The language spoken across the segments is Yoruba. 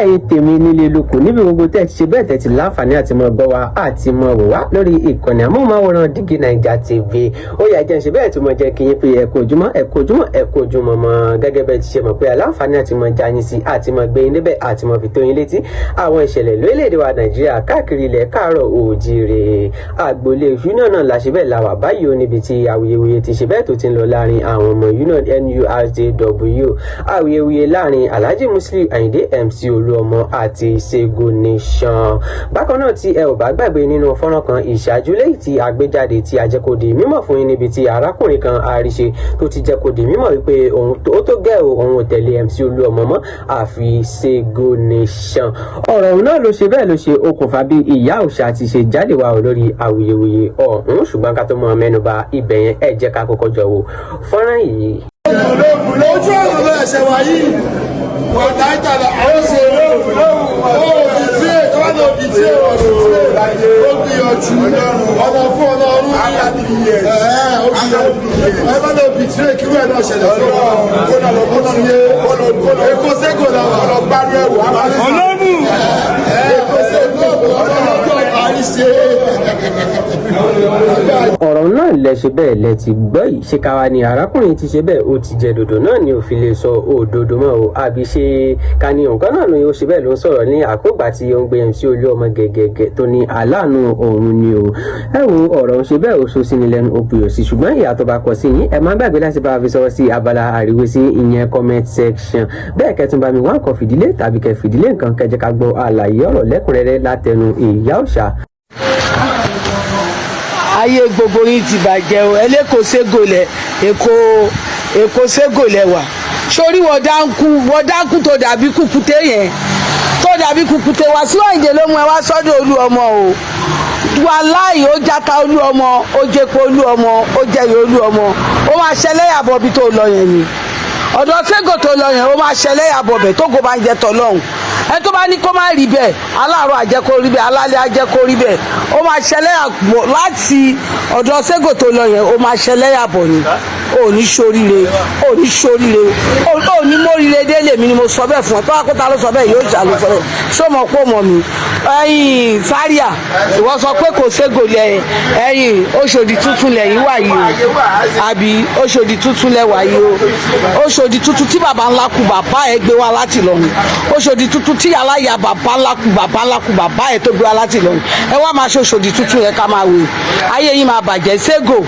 Ẹ̀yin tèmi nílé lóko, níbi gbogbo tẹ́ ẹ ti ṣe bẹ́ẹ̀ tẹ́ ti láǹfààní àti mọ gbọ́ wa àti mọ wò wá lórí ìkànnì amóhùnmáwòrán Dígí Naija TV, ó yá, jẹ́ ń ṣe bẹ́ẹ̀ tí mo jẹ́ kí yín pé ẹ kú ojúmọ́, ẹ kú ojúmọ́, ẹ kú ojúmọ́ mọ́. Gẹ́gẹ́ bẹ́ẹ̀ ti ṣe mọ̀ pé aláǹfààní àti mọ já yín sí àti mọ gbé yín débẹ̀ àti mọ fi tó yín létí àwọn ìṣẹ̀lẹ̀ lórílẹ̀‐èdè wa Nàìjíríà, káàkiri ilẹ̀ káàárọ̀ oòjíire, àgbòlé union náà la ṣe bẹ́ẹ̀ la wà báyìí ó, níbi tí awuyewuye ti ṣe bẹ́ẹ̀ tó ti ń lọ láàrin àwọn ọmọ union NURTW, awuyewuye láàrin Alhaji Musiliu Ayinde MC Olúọmọ àti Sego Nation. Bákan náà, tí ẹ ò bá gbàgbé, nínú fọ́nrán kan ìṣáájú lẹ́yìn tí a gbé jáde tí a jẹ́ kó di mímọ̀ fún yín, níbi tí arákùnrin kan àríṣe tó ti jẹ́ kó di mímọ̀ wípé òun ó tó gẹ́ o, òun ò tẹ̀lé MC Olúọmọ mọ́ àfi Sego Nation. Ọ̀rọ̀ òun náà ló ṣe bẹ́ẹ̀ ló ṣe okùnfà bí ìyá òòṣà ti ṣe jáde wá lórí awuyewuye ọ̀hún. Ṣùgbọ́n ká tó mọ mẹ́nuba ibẹ̀ yẹn, ẹ jẹ́ ká kọ́kọ́ jọ wo fọ́nrán yìí. Ojú ọ̀run ló ẹ̀ṣẹ̀ wá yìí, wọ̀dà ìtàlẹ̀ àwọn ṣe ó bìtì tọ́wọ́ náà bìtì ó gbìyànjú ọ̀nà fún ọ̀nà ọ̀run ní ẹ̀ ó gbìyànjú ẹ bá lọ bìtì kí wẹ́ẹ̀ náà ṣẹlẹ̀ sí ọ ó ti yé. Èkó Sego làwà Ọlọ́mù. Èkó Sego ọlọ́run àríṣe. Ọ̀rọ̀ náà lẹ ṣe bẹ́ẹ̀ lẹ ti gbọ́ yìí. Ṣé káwa ni arákùnrin ti ṣe bẹ́ẹ̀ ó ti jẹ dòdò náà ni ò fi lè sọ òdodo mọ́ o, àbí ṣe ká ní nǹkan náà ni ó ṣe bẹ́ẹ̀ ló ń sọ̀rọ̀ ní àkógbà tí ó ń gbé MC Olúọmọ gẹ̀gẹ̀gẹ̀ tó ní aláàánú òun ni o? Ẹ wo, ọ̀rọ̀ ń ṣe bẹ́ẹ̀ ó so sí ni lẹ́nu, ó buyọ̀ sí. Ṣùgbọ́n ìyá tó bá kọ sí yín, ẹ má gbàgbé láti bá wa fi sọ̀rọ̀ sí abala àríwísí, ìyẹn comment section. Bẹ́ẹ̀ kẹ́tùn bá mi wá nǹkan fìdílé tàbí kẹ́ fìdílé nǹkan, kẹ́ jẹ́ ká gbọ́ àlàyé ọ̀rọ̀ lẹ́kùnrẹ́rẹ́ látẹnu ìyá òòṣà. Ayé gbogbo yín ti bàjẹ́ o. Ẹlẹ́kọ̀ọ́ ségò lẹ̀, Èkó, Èkó Ségò lẹ̀ wà sórí. Wọ́n dáńkú, wọ́n dáńkú tó dàbí kùkùté yẹn, tó dàbí kùkùté. Wàsíù Àyìndé ló mú ẹ wá sọ́dọ̀ Olú ọmọ o. Wàláì, ó játa Olú ọmọ, ó jẹpo Olú ọmọ, ó jẹyọ Olú ọmọ. Ó máa ṣẹlẹ́yàbọ̀ bí tó lọ yẹn ni. Ọ̀dọ̀ Ségò tó lọ yẹn, ó máa ṣẹlẹ́yàbọ̀ bẹ̀ tó kò bá ń jẹ tọ́lọ́hún. Ẹ tó bá ní kó má rí bẹ́ẹ̀, aláàárọ̀ àjẹkó rí bẹ́ẹ̀, alálẹ̀ àjẹkó rí bẹ́ẹ̀. Ó máa ṣẹlẹ́yàbọ̀ láti ọ̀dọ̀ Ségò tó lọ yẹn. Ó máa ṣẹlẹ́yàbọ̀ ni. Ò ní ṣoríire, ò ní ṣoríire, ò ní móríire délé mi ni mo sọ bẹ́ẹ̀ fún ọ. Tó wá kó ta ló sọ bẹ́ẹ̀, yóò jà ló sọ bẹ́ẹ̀. Ṣó mọ̀ pé ó mọ̀ mi? Ẹ̀yin Zaria, ìwọ sọ pé kò Ségò lẹ. Ẹ̀yin Oṣòdì tuntun lẹ́yìn wà yìí o, àbí Oṣòdì tuntun lẹ wà yìí o? Oṣòdì tuntun tí baba ńlá kú bàbá ẹ gbé wá láti lọ́run, Oṣòdì tuntun tí aláya bàbá ńlá kú bàbá ńlá kú bàbá ẹ tó gbé wá láti lọ́run. Ẹ wá máa ṣe Oṣòdì tuntun yẹn, ká máa wò. Ayé yín máa bàjẹ́. Ségò,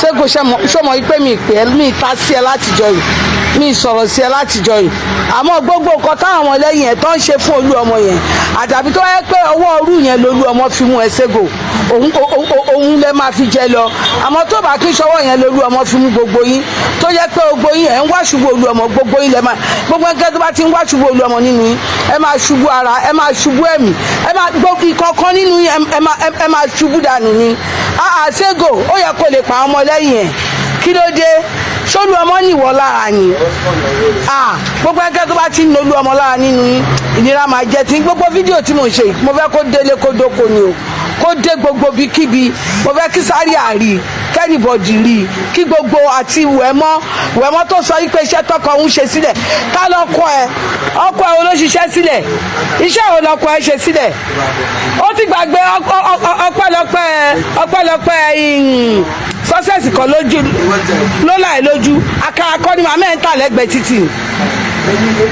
Ségò, ṣọmọ yìí pé mi pè é, mi ta sí ẹ látijọ́ yìí, mi sọ̀rọ̀ sí ẹ látijọ́ yìí. Àmọ́ gbogbo nǹkan táwọn ọmọlẹ́yìn ẹ̀ tó ń ṣe fún Olú ọmọ yẹn, àdàbí tó yẹ pé ọwọ́ orú yẹn lolú ọmọ fi mú ẹ, Ségò, òun òun lẹ máa fi jẹ lọ. Àmọ́ tó bá kí sọwọ́ yẹn lolú ọmọ fi mú gbogbo yín, tó yẹ pé gbogbo yín ẹ̀ ń wá ṣubú Olú ọmọ, gbogbo yín lẹ máa, gbogbo ẹgbẹ́ tó bá ti ń wá ṣubú Olú ọmọ nínú yín, ẹ máa ṣubú ara, ẹ máa ṣubú ẹ̀mí, ẹ máa gbogbo ìkọ̀ọ̀kan nínú yín, ẹ máa ṣubú dànù ni. Àà, Ségò, ó yẹ kó lè pa àwọn ọmọ lẹ́yìn ẹ̀. Kí ló dé? Sólú ọmọ nìwọ lára ni? Gbogbo ẹgbẹ́ tó bá ti ń lolú ọmọ lára nínú yín, ìnira máa jẹ tí. Gbogbo fídíò tí mò ń ṣe yìí, mo fẹ́ kó délé, kó dóko ni o, kó dé gbogbo bíkíbi. Mo fẹ́ kí Zaria rí, kí anybody rí, kí gbogbo àti wẹ̀mọ́ wẹ̀mọ́ tó sọ yí pé iṣẹ́ tọkọ ń ṣe sílẹ̀. Ká lọ́kọ ẹ, ọkọ ẹ olóṣìṣẹ́ sílẹ̀, iṣẹ́ wo lọkọ ẹ ṣe sílẹ̀? Ó ti gbàgbé. Ọpẹ́lọpẹ́, ọpẹ́lọpẹ́ Success kan lójú ló láì lójú. Àkàrà kọ́ ni màmá ẹ̀ ń tà lẹ́gbẹ̀ẹ́ títì.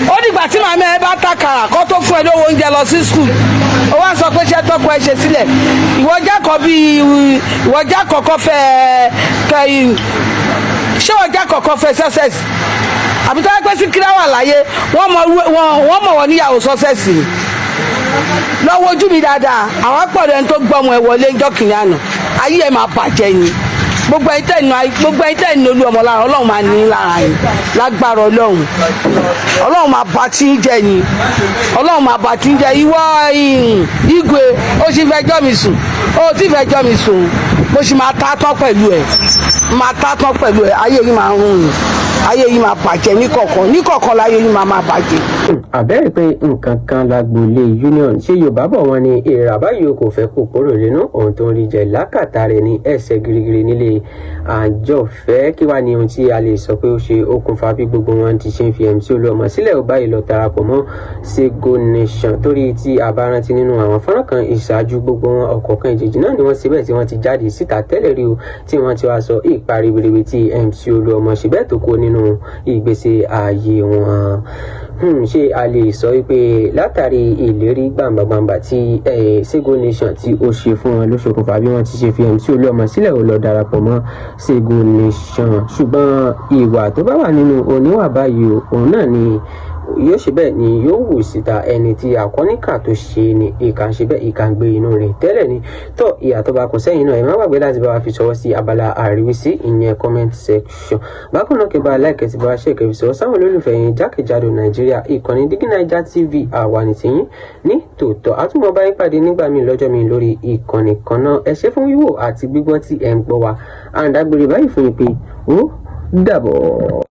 Ó dìgbà tí màmá ẹ bá tàkàrà kó tó fún ẹ lówó oúnjẹ lọ sí school. Ó wá sọ pé iṣẹ́ tọkọ ẹ ṣe sílẹ̀. Ìwọ jákọ̀ bíi ìwọ jákọ̀ọ́kọ́ fẹ́ kẹyìn. Ṣé ìwọ jákọ̀ọ́kọ́ fẹ́ Success, àbí tó yẹ pé Síkírá wà láyé, wọ́n mọ̀ wọ́n níyàwó Success ni? Lọ́wọ́ ojú mi dáadáa, àwọn pọ̀ lẹ́ni tó gbọ́ ọmọ ẹ wọlé ńjọ́ kìnìún àná. Ayé ẹ máa bàjẹ́ ni. Gbogbo ẹ̀yin tẹ̀ nù, gbogbo ẹ̀yin tẹ̀ nù olú ọmọ lára, Ọlọ́run máa ní lára yín lágbára Ọlọ́run. Ọlọ́run máa bá tí ń jẹ ni, Ọlọ́run máa bá tí ń jẹ. Ìwọ Igwe, ó sì fẹjọ́ mi sùn, ó sì fẹjọ́ mi sùn. Mo sì máa tá tán pẹ̀lú ẹ̀, máa tá tán pẹ̀lú ẹ̀. Ayé yìí máa ń rún ni. Ayé yìí máa bàjẹ́ níkọ̀ọ̀kan níkọ̀ọ̀kan, láyé yìí máa máa bàjẹ́. Àbẹ́rẹ́ pé nǹkan kan lágboolé Union ṣé Yorùbá bọ̀, wọ́n ní èèrà báyìí kò fẹ́ kòkòrò nínú ohun tó ń rí jẹ lákàtà rẹ̀ ní ẹsẹ̀ girigiri nílé àjọfẹ́. Kí wàá ní ohun tí a lè sọ pé ó ṣe okùnfà bí gbogbo wọn ti ṣe ń fi MC Olúọmọ sílẹ̀ ó báyìí lọ darapọ̀ mọ́ Sego Nation? Torí tí a bá rántí nínú àwọn fọ́nrán kan ìṣáájú, gbogbo wọn ọ̀kọ̀ọ̀kan ìjèjì náà ni wọ́n síbẹ̀ tí wọ́n ti jáde síta tẹ́lẹ̀ rí o, tí wọ́n ti wá sọ ìpa ribiribi tí MC Olúọmọ ṣe bẹ́ẹ̀ tó kó nínú ìgbésí ayé wọn. Ṣé a lè sọ wípé látàrí ìlérí gbàǹgbàǹgbà tí Sego Nation tí ó ṣe fún wọn ló ṣokùnfà bí wọ́n ti ṣe fi MC Olúọmọ sílẹ̀ ó lọ darapọ̀ mọ́ Sego Nation? Ṣùgbọ́n ìwà tó bá wà nínú oníwà báyìí o, òun náà ni yóò ṣe bẹ́ẹ̀ ni yóò wù síta. Ẹni tí àkọ́níkà tó ṣe ni ìkà ń ṣe bẹ́ẹ̀, ìkà ń gbé inú rẹ̀ tẹ́lẹ̀ ni. Tó ìyàtọ̀ bá kò sẹ́yìn náà, ẹ má gbàgbé láti bá wa fi ṣọwọ́ sí abala àríwísí, ìyẹn comment section. Bákan náà, kẹ́ bá like, ti bá wa share, kẹ́ fi ṣọwọ́ sáwọn olólùfẹ́ yín jákèjádò Nàìjíríà. Ìkànnì Dígí Naija TV, àwa ní tiyín ní tòótọ́. Àtúmọ̀ bá yín pàdé nígbà míì, lọ́jọ́ mi, lórí ìkànnì kan náà. Ẹ ṣé fún wíwò àti gbígbọ́ tí ẹ ń gbọ́ wa. À ń dágbére báyìí fún yín pé ó dàbọ̀.